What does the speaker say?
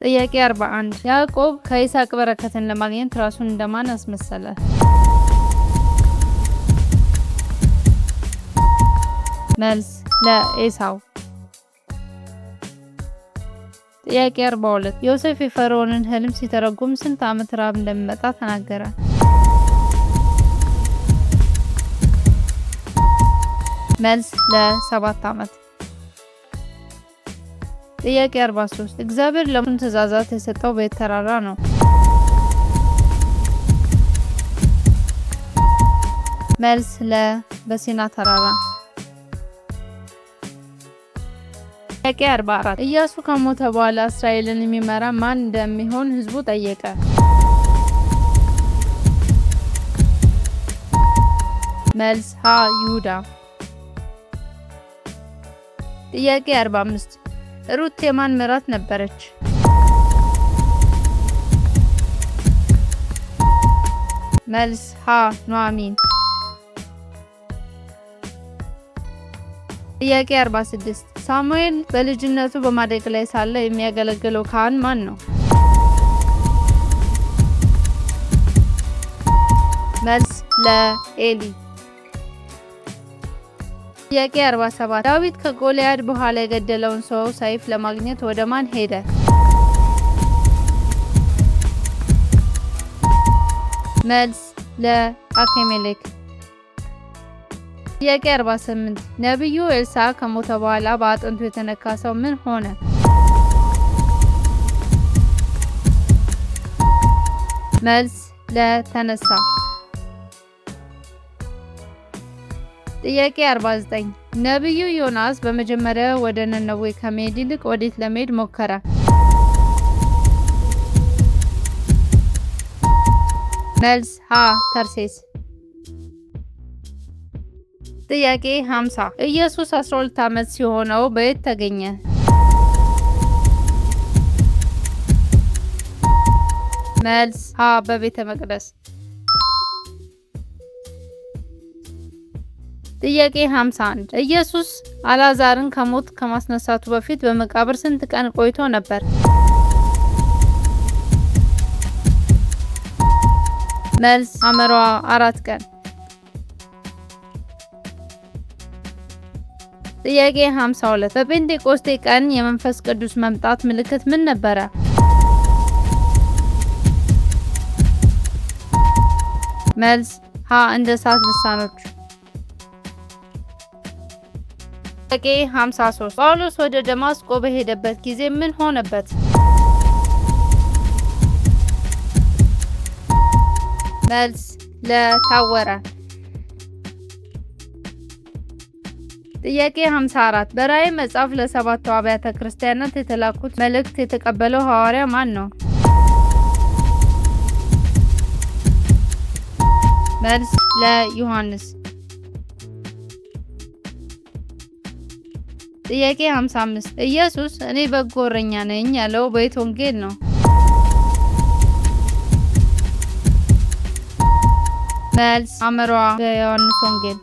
ጥያቄ 41፣ ያዕቆብ ከይስሐቅ በረከትን ለማግኘት ራሱን እንደማን አስመሰለ? መልስ ለኤሳው። ጥያቄ 42፣ ዮሴፍ የፈርዖንን ህልም ሲተረጉም ስንት ዓመት ራብ እንደሚመጣ ተናገረ? መልስ ለ7 ዓመት። ጥያቄ 43፣ እግዚአብሔር ለሙሴ ትእዛዛት የሰጠው በየት ተራራ ነው? መልስ ለ በሲና ተራራ። ጥያቄ 44፣ ኢያሱ ከሞተ በኋላ እስራኤልን የሚመራ ማን እንደሚሆን ህዝቡ ጠየቀ። መልስ ሀ ይሁዳ። ጥያቄ 45፣ ሩት የማን ምራት ነበረች? መልስ ሀ ኑኃሚን። ጥያቄ 46፣ ሳሙኤል በልጅነቱ በማደግ ላይ ሳለ የሚያገለግለው ካህን ማን ነው? መልስ ለኤሊ። ጥያቄ 47፣ ዳዊት ከጎልያድ በኋላ የገደለውን ሰው ሰይፍ ለማግኘት ወደ ማን ሄደ? መልስ ለአኪሜሌክ። ጥያቄ 48፣ ነቢዩ ኤልሳዕ ከሞተ በኋላ በአጥንቱ የተነካ ሰው ምን ሆነ? መልስ ለተነሳ። ጥያቄ 49፣ ነቢዩ ዮናስ በመጀመሪያ ወደ ነነዌ ከመሄድ ይልቅ ወዴት ለመሄድ ሞከረ? መልስ ሀ ተርሴስ። ጥያቄ 50፣ ኢየሱስ 12 ዓመት ሲሆነው በየት ተገኘ? መልስ ሀ በቤተ መቅደስ። ጥያቄ 51፣ ኢየሱስ አልዓዛርን ከሞት ከማስነሳቱ በፊት በመቃብር ስንት ቀን ቆይቶ ነበር? መልስ ሐመሩ ሐ 4 ቀን። ጥያቄ 52፣ በጴንጤቆስጤ ቀን የመንፈስ ቅዱስ መምጣት ምልክት ምን ነበረ? መልስ ሀ እንደ እሳት ልሳኖች። ጥያቄ 53፣ ጳውሎስ ወደ ደማስቆ በሄደበት ጊዜ ምን ሆነበት? መልስ ለታወረ። ጥያቄ 54፣ በራእይ መጽሐፍ ለሰባቱ አብያተ ክርስቲያናት የተላኩት መልእክት የተቀበለው ሐዋርያ ማን ነው? መልስ ለዮሐንስ። ጥያቄ 55፣ ኢየሱስ እኔ በጎ እረኛ ነኝ ያለው በየት ወንጌል ነው? መልስ ሐመሩ ሐ በዮሐንስ ወንጌል።